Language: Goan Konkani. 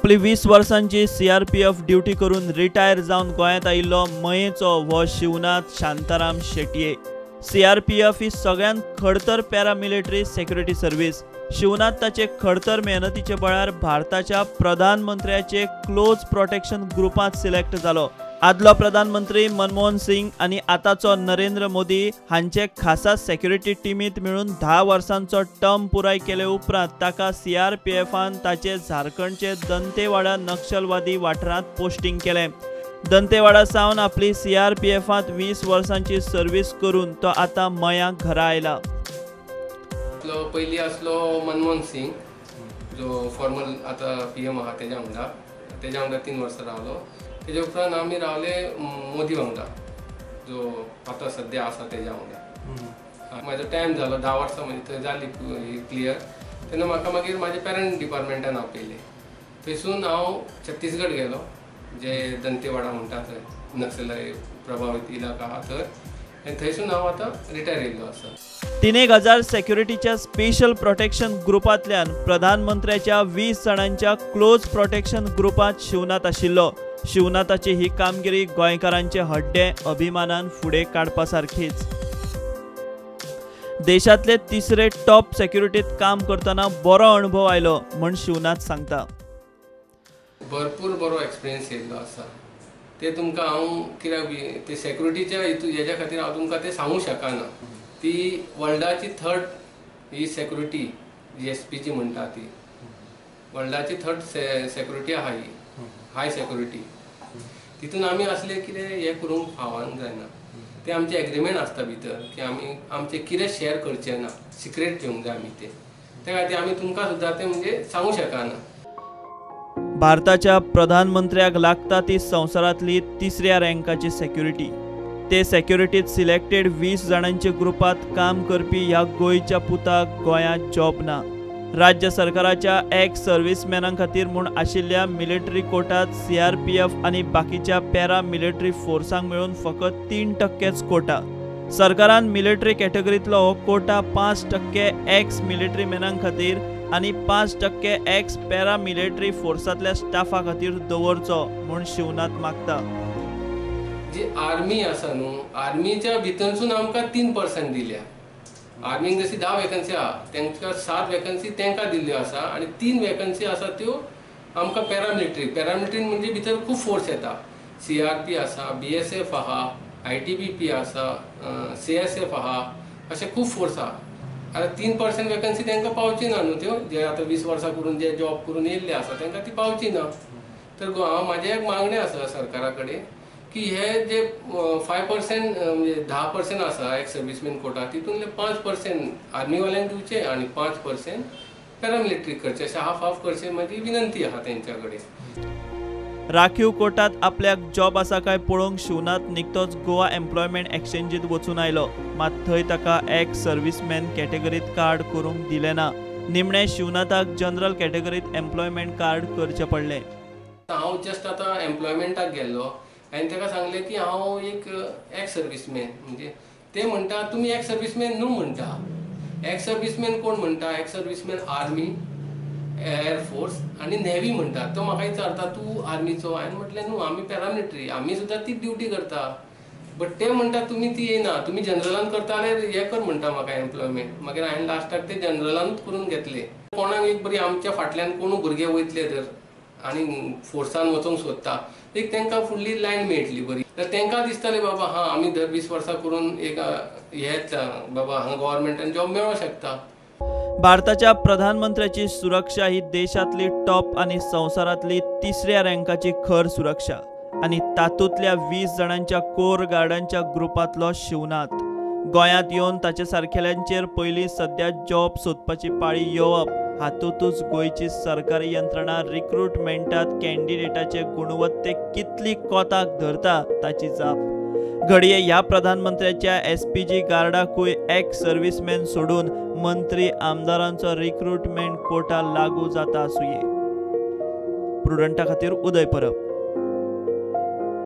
आपली 20 वर्सांची सीआरपीएफ ड्युटी करून रिटायर जावन गोंयांत आयिल्लो मयेचो हो शिवनाथ शांताराम शेटये। सीआरपीएफ ही सगळ्यांत खडतर पॅरामिलिटरी सेक्युरिटी सर्व्हिस। शिवनाथ ताचे खडतर मेहनतीचे बळार भारताच्या प्रधानमंत्र्याचे क्लोज प्रोटेक्शन ग्रुपांत सिलेक्ट जालो। आदलो प्रधानमंत्री मनमोहन सिंग आनी आतांचो नरेंद्र मोदी हांचे खासा सेक्युरिटी टिमींत मेळून 10 वर्सांचो टर्म पुराय केले उपरांत ताका सीआरपीएफान ताचे झारखंडचे दंतेवाडा नक्षलवादी वाठारांत पोस्टिंग केलें। दंतेवाडा सावन आपली सीआरपीएफांत 20 वर्सांची सर्व्हिस करून तो आतां मयां घरा आयला। पयलीं आसलो मनमोहन सिंग जो फॉर्मल आतां पीएम आहा तेज्या वांगडा 3 वर्सां रावलो। तेजे उपरांत आमी रावले मोदी वांगडा जो आतां सद्या आसा तेज्या वांगडा। म्हाजो टायम जालो 10 वर्सां म्हणजे थंय जाली क्लियर। तेन्ना म्हाका मागीर म्हाजे पेरंट डिपार्टमेंटान आपयलें। थंयसून हांव छत्तीसगड गेलो, जे दंतेवाडा म्हणटा थंय नक्षल प्रभावीत इलाका आहा थंय, आनी थंयसून हांव आतां रिटायर येयल्लो आसा। 3000 सेक्युरिटीच्या स्पेशल प्रोटेक्शन ग्रुपांतल्यान प्रधानमंत्र्याच्या 20 जाणांच्या क्लोज प्रोटेक्शन ग्रुपांत शिवनाथ आशिल्लो। शिवनाथाची ही कामगिरी गोंयकारांचे हड्डे अभिमानान फुडें काडपा सारखीच। देशांतले तिसरे टॉप सेक्युरिटीत काम करतना बरो अणभव आयलो म्हूण शिवनाथ सांगता। भरपूर बरो एक्सपिरियन्स येयल्लो आसा। ते तुमकां हांव कित्याक ते सेक्युरिटीच्या हेज्या खातीर हांव तुमकां ते सांगूंक शकना। ती वर्ल्डाची थर्ड ही सेक्युरिटी जी एस पी जी म्हणटा ती वर्ल्डाची थर्ड सेक्युरिटी आहा, ही हाय सेक्युरिटी। तितून आमी असले कितें हें करूंक फावना जायना। ते आमचे एग्रीमेंट आसता भितर की आमी आमचें कितें शेअर करचें ना, सिक्रेट घेवंक जाय आमी ते, त्या खातीर आमी तुमकां सुद्दां तें म्हणजे सांगूंक शकना। भारताच्या प्रधानमंत्र्याक लागता ती संवसारांतली तिसऱ्या रँकाची सेक्युरिटी। ते सेक्युरिटीत सिलेक्टेड 20 जाणांच्या ग्रुपांत काम करपी ह्या गोंयच्या पुताक गोंयांत जॉब ना। राज्य सरकाराच्या एक्स सर्व्हिसमॅनां खातीर म्हूण आशिल्ल्या मिलिटरी कोटांत सीआरपीएफ आनी बाकीच्या पॅरा मिलिटरी फोर्सांक मेळून फकत 3% कोटा। सरकारान मिलिटरी कॅटेगरींतलो हो कोटा 5% एक्स मिलिटरी मॅनां खातीर आनी 5% एक्स पॅरा मिलिटरी फोर्सांतल्या स्टाफा खातीर दवरचो म्हूण शिवनाथ मागता। जी आर्मी आसा न्हू, आर्मीच्या भितरसून आमकां 3% दिल्या। आर्मीक जशी 10 वेकन्सी आहा तांकां 7 वेकन्सी तांकां दिल्ल्यो आसा आनी 3 वेकन्सी आसा त्यो आमकां पॅरामिलिटरी। पॅरामिलिटरी म्हणजे भितर खूब फोर्स येता, सीआरपी आसा, बीएसएफ आहा, आयटीबीपी आसा, सीएसएफ आहा, अशे खूब फोर्स आहा। आतां 3% वेकन्सी तांकां पावची ना न्हू त्यो, जे आतां 20 वर्सां करून जे जॉब करून येयल्ले आसा तांकां ती पावची ना। तर हांव म्हाजें एक मागणें आसा सरकारा कडेन की हे जे 5% म्हणजे 10% आसा एक सर्विसमॅन कोटा, तितूंतले 5% आर्मीवाल्यांक दिवचे आनी 5% पॅरामिलिटरी करचे, अशें हाफ हाफ करचे म्हाजी विनंती आहा तेंच्या कडेन। राखीव कोटांत आपल्याक जॉब आसा काय पळोवंक शिवनाथ निकतोच गोवा एम्प्लॉयमेंट एक्सचेंजीत वचून आयलो। मात थंय ताका एक्स सर्व्हिसमॅन कॅटेगरीत कार्ड करूंक दिलें ना। निमणें शिवनाथाक जनरल कॅटेगरीत एम्प्लॉयमेंट कार्ड करचें पडलें। हांव जस्ट आतां एम्प्लॉयमेंटाक गेल्लो आनी ताका सांगलें की हांव एक एक्स सर्विसमॅन, म्हणजे ते म्हणटा तुमी एक्स सर्विसमॅन न्हू म्हणटा। एक्स सर्विसमॅन कोण म्हणटा? एक्स सर्विसमॅन आर्मी, एअरफोर्स आनी नेव्ही म्हणटा। तो म्हाका विचारता तूं आर्मीचो? हांवें म्हटलें न्हू, आमी पॅरामिलिटरी, आमी सुद्दां ती ड्युटी करता। बट ते म्हणटा तुमी ती येना, तुमी जनरलान करता जाल्यार हें कर म्हणटा म्हाका एम्प्लॉयमेंट। मागीर हांवें लास्टाक ते जनरलानूच करून घेतले। कोणाक एक बरी आमच्या फाटल्यान कोणू भुरगे वयतले जर आनी फोर्सान वचूंक सोदता, एक तांकां फुडली लायन मेळटली बरी। तर तांकां दिसतलें बाबा हां आमी दर 20 वर्सां करून एक हें बाबा हांगा गव्हर्मेंटान जॉब मेळोंक शकता। भारताच्या प्रधानमंत्र्याची सुरक्षा ही देशांतली टॉप आनी संवसारांतली तिसऱ्या रँकाची खर सुरक्षा आनी तातूंतल्या 20 जाणांच्या कोर गार्डांच्या ग्रुपांतलो शिवनाथ। गोंयांत येवन ताचे सारकेल्यांचेर पयलीं सद्या जॉब सोदपाची पाळी येवप हातूंतच गोंयची सरकारी यंत्रणा रिक्रुटमेंटात कॅन्डिडेटाचे गुणवत्तेक कितली कोताक धरता ताची जाप। घडये ह्या प्रधानमंत्र्याच्या एसपीजी गार्डाकूय एक्स सर्व्हिसमॅन सोडून मंत्री आमदारांचो रिक्रुटमेंट कोटा लागू जाता आसुये। प्रुडंटा खातीर उदय परब।